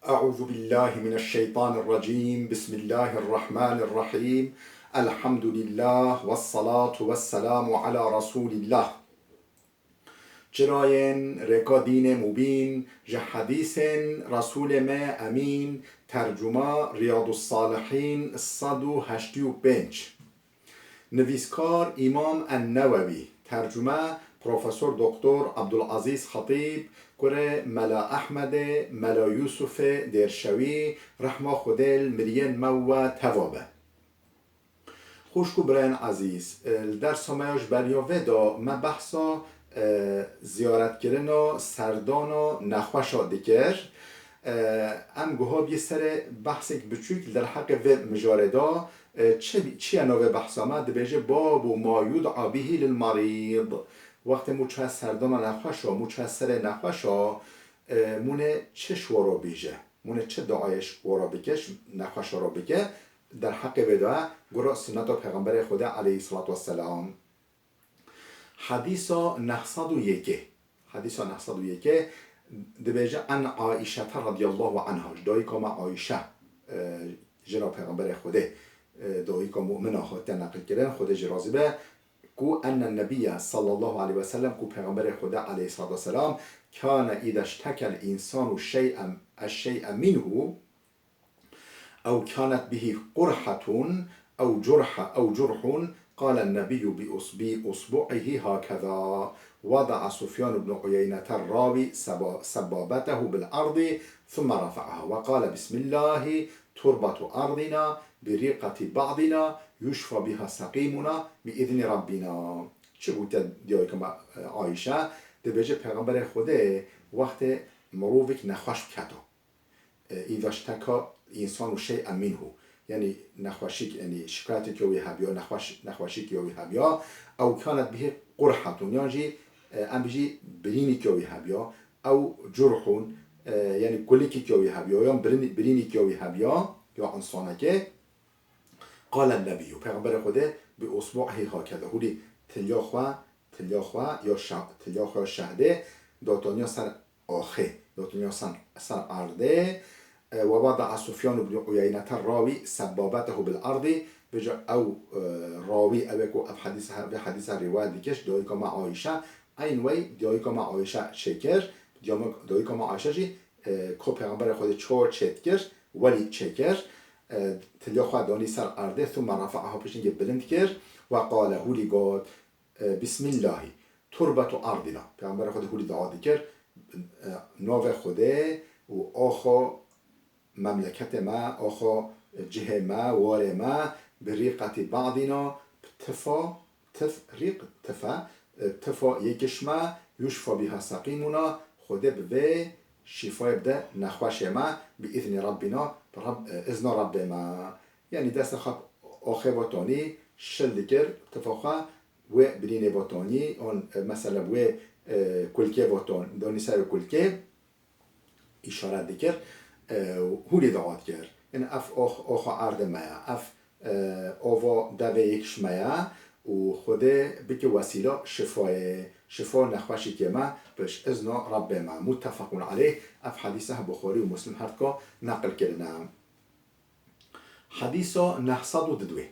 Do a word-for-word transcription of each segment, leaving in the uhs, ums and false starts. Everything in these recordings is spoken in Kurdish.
أعوذ بالله من الشيطان الرجيم. بسم الله الرحمن الرحيم. الحمد لله والصلاة والسلام على رسول الله. Çirayên rêka dînê mubîn, ji hedîsên Resûlê me Emîn, tercuma Riyadus Salihîn sed û heştê û pênc. Nivîskar Îmam En-Newewî, tercume Profesor Doktor Abdulazîz Xetîb, kurê Mela Ehmedê, Mela Yûsufê Dêrşewî, rehma Xwedê li miriyên me we teva be. Xwişk û birayên ezîz, e, li dersa me ya ji beriya vê de me behsa, e, ziyaretkirina serdana nexweşa dikir. E, em guha bî serê behsek biçûk li derheqê vê mijarê de, e, çi, çi ye navê behsa me? Dibêje, "Babu ma yud'a bihi lil marîd." Wextê mû çe serdana nexweşa, mû çe serê nexweşa, e, mûne çi ji we re bêje? Mûne çi duayê ji we re bike, ji nexweşa re bike? Derheqê vê de gura sunneta Pêxemberê Xwedê aleyhisselatu vesselam. Hedîsa neh sed û yekê. Hedîsa neh sed û yekê dibêje, "En Aîşete radiyallahu anha", ji dayika me Aîşe, e, jina Pêxemberê Xwedê, e, dayika mumina hatiye neqilkirin, Xwedê jê razî be, ku enne nebiyye sallallahu aleyhi ve sellem, ku Pêxemberê Xwedê aleyhisselatu vesselam, kane îde ştekel însanu şey'en, eşşey'e minhu, أو كانت به قرحة أو جرح، أو جرح، قال النبي بأص-، بأصبعه هكذا، وضع سفيان بن عيينة الراوي سبا-، سبابته بالأرض ثم رفعها وقال: "بسم الله تربة أرضنا بريقة بعضنا يشفى بها سقيمنا بإذن ربنا." Çi gote diyayika me, e, Ayşe? Dibêje, Pêxemberê Xwedê wextê mirovek nexweş biketo, e, îda şteka însanu şey'en minhu. Yanî nexweşîk, yanî şikayeteke wî hebiya, nexweş-, nexweşîk ya wî hebiya. Ew kanet bihi qurhatun, yan jî, e, em bijî birînîk ya wî hebiya. Ew curhun, e, yanî kulikîk ya wî hebiya, yan birîn-, birînîk ya wî hebiya, ya însanekê. Qale nebiyyu, Pêxemberê Xwedê bi usbu'ihî hakeza, hûlî tilya xwe, tilya xwe ya şe-, tilya xwe ya şehdê dataniya ser axê, dataniya ser, ser erdê. E, we wada'a Sufyan ibn Uyeynete rawî sebbabetehu bil erdî, vêca ew, e, rawî, ew ê ku ev hedîs, vê hedîsa rîwayet dike, ji dayika me Ayşe, eyn wey dayika me Ayşe çêkir, diyama-, dayika me Ayşe jî, e, ku Pêxemberê Xwedê çor çêdikir, welî çêkir, e, tilya xwe danî ser erdê, thumma rafa'aha, piştî bilind kir, we qale, hûlî got, e, Bismillahî, turbetu erdina. Pêxemberê Xwedê hûlî dua dikir, e, navê Xwedê û axo memleketê me, axo cihê me, warê me, bi rîqetî ba'dina, bi tifa, tif, rîq, tife, e, tifa yekişme, yuşfa biha seqîmuna, Xwedê bi vê şîfayê bide nexweşê me, bi îznî Rabbîna, bi Rab-, e, izna Rabbê me. Yanî destê xwe axê ve tonî, şil dikir, tifa xwe wê birînê ve tonî, on, e, mesela wê, e, kulkê ve ton-, donî ser kulkê, îşaret dikir, e, hûlî dua dikir. Yanî ev ox-, oxa erdê me ye, ev, e, ova devê yekişme ye û Xwedê bike wesîla şifayê, şifa nexweşîkê me, bi izna Rabbê me. Muttefaqun aleyh, ev hedîse Buxarî û Muslim her dika neqil kirine. Hedîsa neh sed û didwê.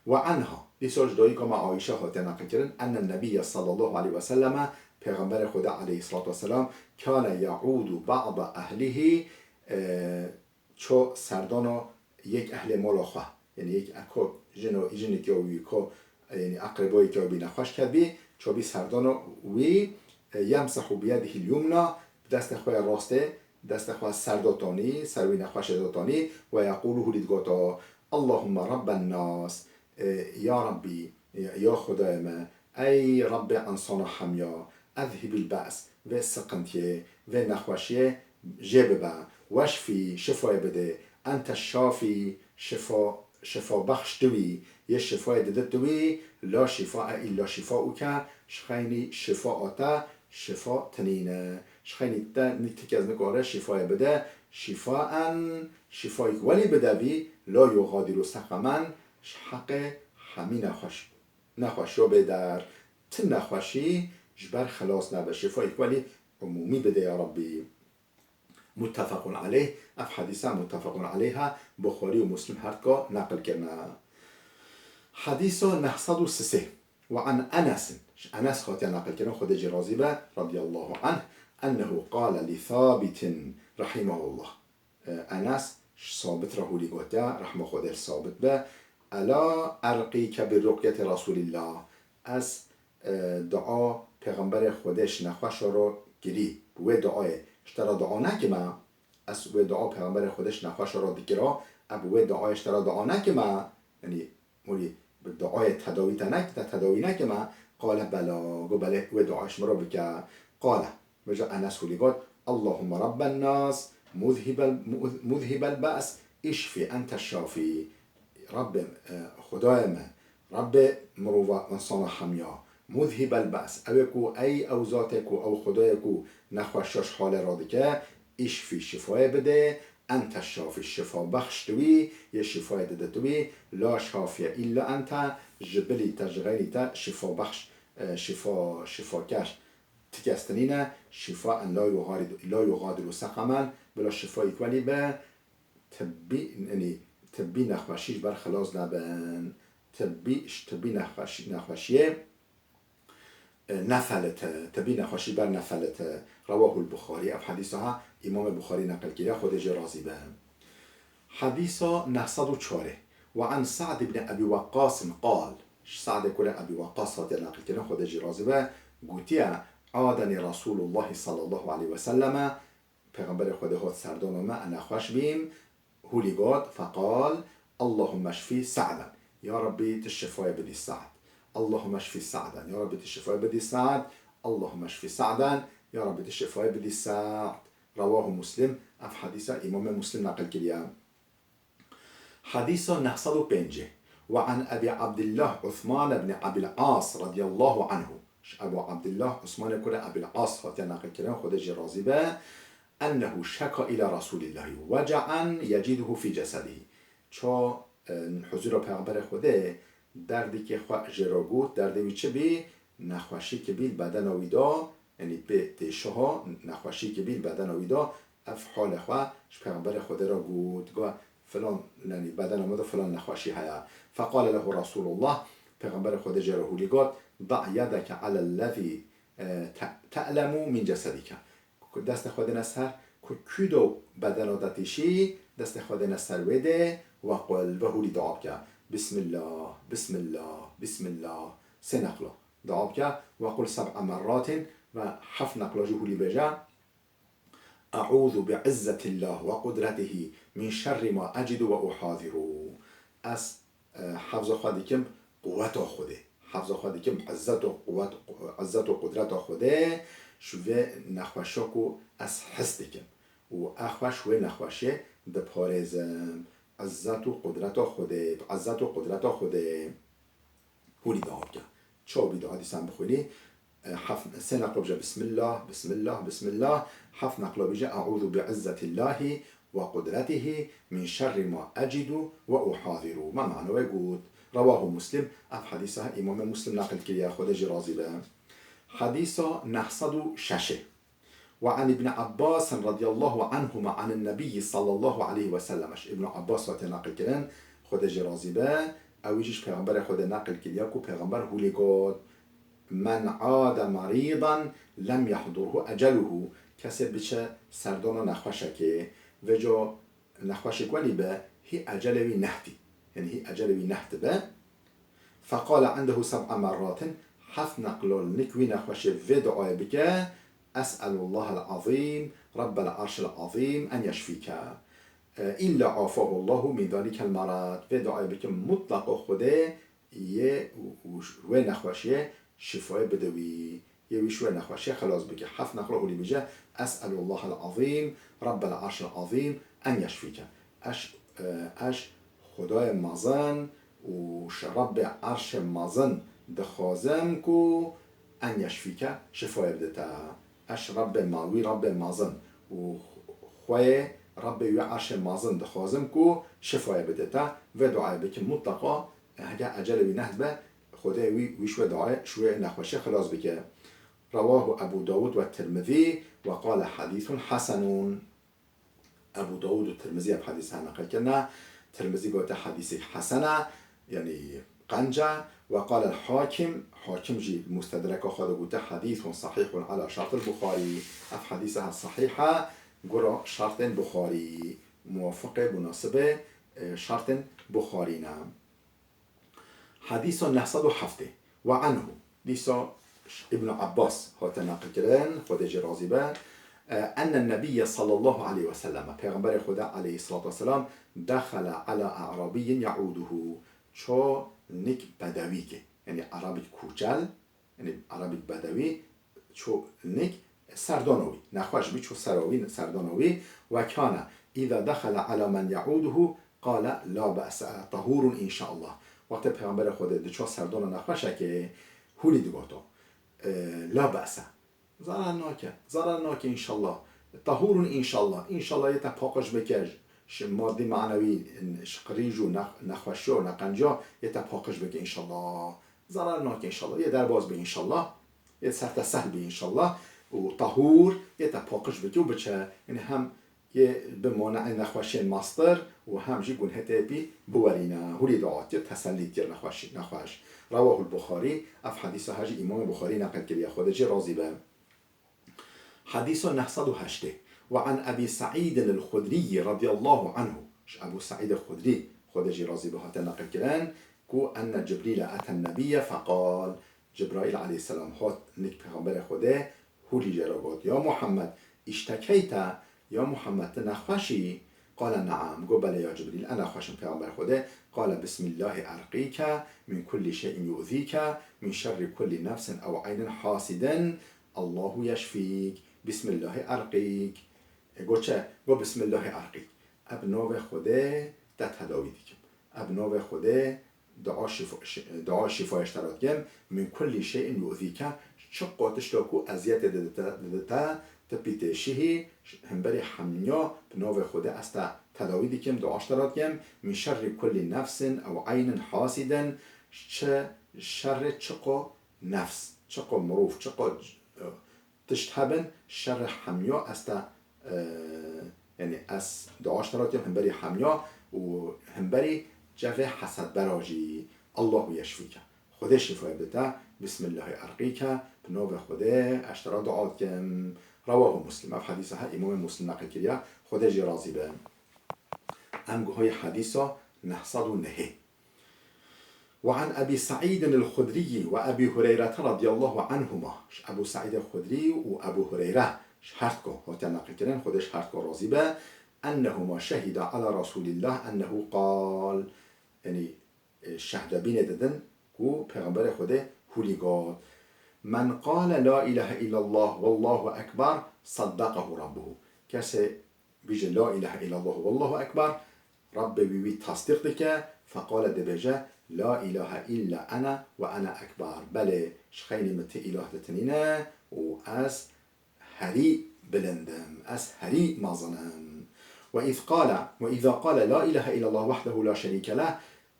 Ve anha, dîsa ji dayika me Ayşe hatiye neqilkirin, enne nebiyye sallallahu aleyhi ve selleme, Pêxemberê Xwedê aleyhissalatu vesselam, kane yaûdu ba'da ehlihî, e, ço serdana yek ehlê mala xwe, yanî yek eko, jino, jinikê wî ko, yanî eqreboyekê wî nexweş kerdbî, ço bî serdana wî, e, yemsehu biyedihîl yumna, bi destê xwe ya rastê, destê xwe ser dotonî, ser wî nexweşê dotonî, we yaqûlu hûlî digoto, Allahumma Rabben nas, e, ya Rabbî, ya, ya Xwedayê me, ey Rabbê ensana hemya, ezhîbil be's, vê siqintiyê, vê nexweşiyê jê bibe, weşfî, şifayê bidê, ente şafî, şifa, şifa bexş tu wî, yê şifayê dide tu wî, la şifae illa şifauke, ji xeynî şifa a te, şifa tinîne. Ji xeynî te ni-, ti kes nikare şîfayê bide, şîfaen, şîfayek welî bide vî, la yuxadiru seqemen, ji heqê hemî nexweş, nexweşiya bê der. Ti nexweşî ji ber xilas nebe. Şîfayek welî umûmî bide ya Rabbî. Muttefequn aleyh, ev hedîsa muttefequn aleyh e, Buxarî û Muslim her dika neqil kirine. Hedîsa neh sed û sisê. Ve an Enesin, ji Enes hatiye neqil kirin, Xwedê jê razî be, radiyallahu anh, ennehu qale li Sabitin, rahimahullah. E, Enes ji Sabit re hûlî gotiye, rehma Xwedê li Sabit be, ela erqîke bi ruqyeti Rasulillah. Ez, e, dua Pêxemberê Xwedê ji nexweşa re kirî. Bi wê duayê ji te re dua nekime. Ez wê dua Pêxemberê Xwedê ji nexweşa re dikira. Ez bi wê duayê ji te re dua nekime. Yanî, Molî, bi duayê tedawî te nek-, te tedawî nekime. Qale bela. Got belê, wê duayê ji min re bike. Qale. Vêca Enes hûlî got, Allahümme Rabben nas, muzhibel, muz-, muzhibel ba's, işfi ente şafî. Rabbê, e, Xwedayê me, Rabbê mirova, insana hemiya, muzhibel ba's, ew ê ku, ey ew zatê ku, ew Xwedayê ku nexweşiya ji halê radike, işfi, şifayê bidê, ente şafî, şifa bexş tu wî, yê şifayê dide tu wî, la şafiye illa ente, ji bilî te, ji xeyrî te, şifa bexş, e, şifa, şifaker, ti kes tinîne, şifa en la yughadiru, la yughadiru seqemen, bila şifayî welî be, tibbî, yanî tibbî nexweşî ji ber xilas nebin. Tibbî, ji tibbî nexweşî, nexweşiyê, e, nefelite, tibbî nexweşî ber nefelite. Rewahul Buxarî, ev hedîsa ha Îmamê Buxarî neqil kiriye, Xwedê jê razî be. Hedîsa neh sed û çarê. Ve an Sa'd ibn Ebî Weqqasin qal. Ji Sa'dê kurê Ebî Weqqas hatiye neqil kirin, Xwedê jê razî be, gotiye, Adeni Resûlullahî sallallahu aleyhi ve selleme, Pêxemberê Xwedê hot serdana me, ez nexweş bîm, hûlî got, feqal, Allahümme şfî Sa'den. Ya Rabbî, tu şifayê bidî Sa'd. Allahümme şfî Sa'den. Ya Rabbî, tu şifayê bidî Sa'd. Allahümme şfî Sa'den. Ya Rabbî, tu şifayê bidî Sa'd. Rewahu Muslim. Ev hedîsa Îmamê Muslim neqil kiriye. Hedîsa neh sed û pêncî. Ve an Ebî Abdillah Usman ibn Abil As radiyallahu anhu. Ji Ebu Abdillah Usmanê kurê Abil As hatiye neqil kirin, Xwedê jê razî be, ennehu şeka ila Resûlillahî wece'an yeciduhu fî cesedihî. Ça, e, huzûra Pêxemberê Xwedê derdikê xwe jê re got, derdê wî çi bî? Nexweşîkî bî li bedena wî de, yanî pê têşiha, nexweşîkî bî li bedena wî de, ev halê xwe ji Pêxemberê Xwedê re got, got, filan, yanî bedena min de filan nexweşî heye. Feqale lehu Resûlullah, Pêxemberê Xwedê jê re hûlî got, da yedeke alellezî, e, te-, te'lemu min cesedike. Ku destê xwe dine ser, ku kû do bedena de têşî, destê xwe dine ser wê de, ve qul, ve hûlî dua bike. Bismillah, bismillah, bismillah. Sê neqla dua bike. Ve qul seb'a merratin, ve heft neqla jî hûlî bêje. Eûzu bi izzetillah ve qudretihî min şerri ma ecidu ve uhadiru. Ez, e, hefza xwe dikim quweta Xwedê. Hefza xwe dikim izzet û quwet, izzet û qudreta Xwedê ji vê nexweşa ku ez his dikim. Û ez xwe ji wê nexweşê diparêzim. Izzet û qudreta Xwedê, bi izzet û qudreta Xwedê. Hûrî dua bike. Çawa bî dua dîsan bixwînî? E, heft, sê neqlo bije Bismillah, Bismillah, Bismillah. Heft neqlo bije Eûzu bi izzetillahî ve qudretihî min şerri ma ecidu ve uhadiru. Me mana wê got. Rewahu Muslim. Ev hedîsa Îmamê Muslim neqil kiriye, Xwedê jî razî be. Hedîsa neh sed û şeş. Ve an Ibn Abbas radiyallahu anhuma anin Nebiyyi sallallahu aleyhi ve sellem. Ji Ibn Abbas hatiye neqil kirin, Xwedê jê razî be, ew jî ji Pêxemberê Xwedê neqil kiriye ku Pêxember hûlî got, "Men ade merîdan lem yehdurhu eceluhu." Kesê biçe serdana nexweşekê, vêca nexweşek welî be, hî ecelê wî nehtî. Yanî hî ecelê wî nehti be. Feqale indehu seb'a merratin, heft neqlo li nik wî nexweşê vê duayê bike, Es'elullahel azîm, Rabbel arşil azîm, en yeşfîke. E, illa afahullahu min zalikel merad. Vê duayê bike, mutlaqo Xwedê yê û, û wê nexweşiyê şifayê bide wî. Yê wî ji wê nexweşiyê xelas bike. Heft neqlo hûlî bije, Es'elullahel azîm, Rabbel arşil azîm, en yeşfîke. Ez, e, ez Xwedayê mezin û ji Rebbê Erşê mezin dixwazim ku en yeşfîke, şifayê bide te. Ez ji Rebbê me-, wî Rebbê mezin û xweyê Rebbê wî Erşê mezin dixwazim ku şifayê bide te. Vê duayê bikin mutleqa, heke ecelê wî nehd be, Xwedê wî, wî ji wê duayê, ji wê nexweşê xilas bike. Rewahu Ebu Dawud ve Tirmizî ve qale hedîsun hesenun. Ebû Dawûd û Tirmizî ev hedîsa neqil kirine. Tirmizî gote hedîsek hesen e, yanî qenc e. Ve qale Hakim, Hakim jî Mustedreka xwe de gote hedîsun sahîhun ala şertil Buxarî. Ev hedîsa sahîh e, gora şertên Buxarî, muwafiqê, munasibê, e, şertên Buxarî ne. Hedîsa neh sed û heftê. Ve anhu. Dîsa Îbn Abbas hate neqilkirin, Xwedê jê razî be. E, enne Nebiyye sallallahu aleyhi ve sellem. Pêxemberê Xwedê aleyhissalatu vesselam dexele ala a'rabiyyin ya'uduhu. Ço nik bedewîkê. Yanî Arabik kûçel, yanî Arabik bedewî, ço nik serdana wî. Nexweş bî, ço sera wî, serdana wî. Ve kana, îza dexele ala men ya'uduhu, qale la be'se, tahurun inşallah. Wextê Pêxemberê Xwedê diço serdana nexweşekê, hûlî digoto, e, la be'se. Zarar nake, zarar nake inşallah. Tahurun inşallah. İnşallah yê te paqij bike ji, ji maddi manewî, ji qirîj û nex-, nexweşiya û neqenciya yê te paqij bike inşallah. Zarar nake inşallah. Yê derbas be inşallah. Yê ser te sehl be inşallah. Û tahur yê te paqij bike û biçe. Yanî hem yê bi maneê nexweşiyên mastir û hem jî gunhê te pî biwerîne. Hûlî diatiye, tesellî kir nexweşî, nexweş. Rewahul Buxarî, ev hedîsa her jî Îmamê Buxarî neqil kiriye, Xwedê jê razî be. Hedîsa neh sed û heştê. Ve an Ebî Seîdin el-Xudrî radiyallahu anhu. Ji Ebû Seîdê Xudrî, Xwedê jê razî be, hate neqil kirin ku enne Cibrîle eten Nebiyye feqal. Cibraîl aleyhisselam hat nik Pêxemberê Xwedê, hûlî jê re got, ya Muhammed, iştekeyte, ya Muhammed, tu nexweş î? Qale neam, got, belê ya Cibrîl, ez nexweş im, Pêxemberê Xwedê. Qale, Bismillahî erqîke min kullî şeyin yu'zîke min şerrî kullî nefsin ew eynin hasidin, Allahu yeşfîk. Bismillahî erqîk. E, got çi? Got, Bismillahî erqîk. Ez bi navê Xwedê te tedawî dikim. Ez bi navê Xwedê dua şîfa, şi-, dua şîfayê ji te re dikim. Min kullî şeyin yu'zîke, çi qo tişta ku eziyetê dide te, dide te, tu pî tê şihî, hemberî hemiya bi navê Xwedê ez te tedawî dikim, dua ji te re dikim. Min şerrî kullî nefsin ew eynin hasidin, çi şerrê çi qo nefs, çi qo mirov, çi qo, e, tişt hebin, şerê hemiya ez te, e, yanî ez dua ji te re dikim hemberî hemiya û hemberî cevê hesedbera jî. Allahu yeşfîke. Xwedê şîfayê bide te. Bismillahî erqîke. Bi navê Xwedê ez ji te re dua dikim. Rewahu Muslim. Ev hedîsa he Îmamê Muslim neqil kiriye. Xwedê jê razî be. Em guhayê hedîsa neh sed û nehê. Ve an Ebî Seîdin el-Xudrî ve Ebî Hureyrete radiyallahu anhuma. Ji Ebû Seîdê Xudrî û Ebû Hureyre ji hertko hate neqilkirin, Xwedê ji hertko razî be. Ennehuma şehida ala Resûlillah ennehu qal. Yanî, e, şehdebînê didin ku Pêxemberê Xwedê hûlî got, Men qale la ilahe illallah wallahu ekber saddeqehu rabbuhu. Kesê bîje la ilahe illallah wallahu ekber, Rabbê wî wî tasdîq dike, feqale dibêje, La ilahe illa ene ve ene ekber. Belê, ji xeynî min ti îlah di tinî ne û ez herî bilind im, ez herî mezin im. Ve îz qale, ve îza qale la ilahe illallah wahdehu la şerîke leh,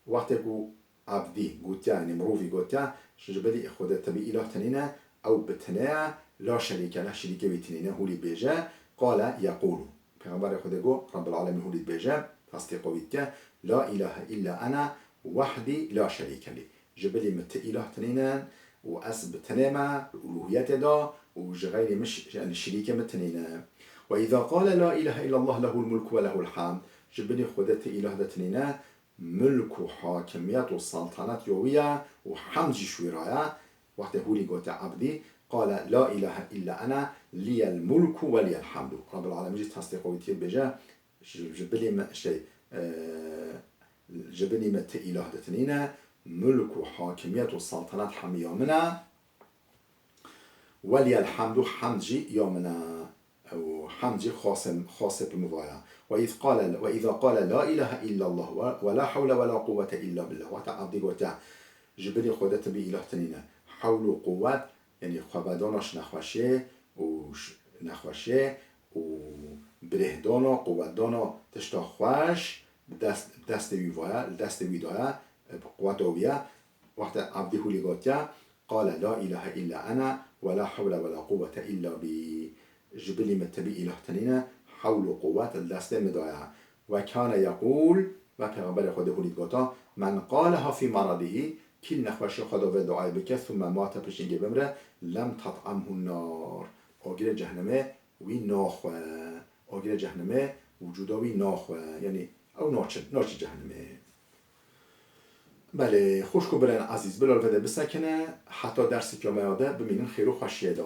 wextê ku Ebdî gotiya, yanî mirovî gotiya, ji bilî Xwedê tibî îlah tinî ne, ew bi tinê ye, la şerîke leh, şirîkê wî tinî ne, hûlî dibêje, qale yeqûlu. Pêxemberê Xwedê got, Rabbil Alemîn hûlî dibêje, tasdîqa wî dike, La ilahe illa ene wehdî la şerîke lî. Ji bilî min ti îlah tinî ne û ez bi tinê me, uluhiyetê de û ji xeyrî min şi-, yanî şirîkê min tinî ne. Ve îza qale la ilahe illallah lehul mulku ve lehul hamd. Ji bilî Xwedê ti îlah de tinî ne, milk û hakimiyet û saltanet ya wî ye û hemd jî ji wî re ye. Wextê hûlî gote Ebdî, qale, La ilahe illa ene, liyel mulku ve liyel hamdu. Rabbil Alemîn jî tasdîqa wî dike, dibêje, ji, ji bilî me, şey, e, ji bilî me ti îlah di tinî ne, milk û hakimiyet û saltanet hemî ya min e. Weliyel hamdu, hemd jî ya min e. Û hemd jî xasê, xasê bi min ve ye. Ve îz qale, ve îza qale la ilahe illallah ve, ve la hewle ve la quwwete illa billah. Wexta Ebdî gote, ji bilî Xwedê tibî îlah tinî ne. Hewl û quwwet, yanî xwebedana ji nexweşê û ş-, nexweşê û birêhdana, quwwetdana tişta xweş bi dest, destê wî ve ye, li destê wî de ye, bi quwweta wî ye. Wexta Ebdî hûlî gotiye, Qale la ilahe illa ene ve la hewle ve la quwwete illa bî. Ji bilî min tibî îlah tinî ne, hewl û quwet li destê min de ye. Ve kane yeqûl, ve Pêxemberê Xwedê hûnî digota, "Men qaleha fî meradihî", kî nexweşiya xwe de vê duayê bike, "thumme mate", piştî bimre, "lem tet'emhu nar", agirê cehennemê wî naxwe. Agirê cehennemê wicûda wî naxwe. Yanî ew naçe, naçe cehennemê. Belê, xwişk û birên ezîz, bila li vê de bisekine, heta derseke me ya de bimînin xêr û xweşiyê de.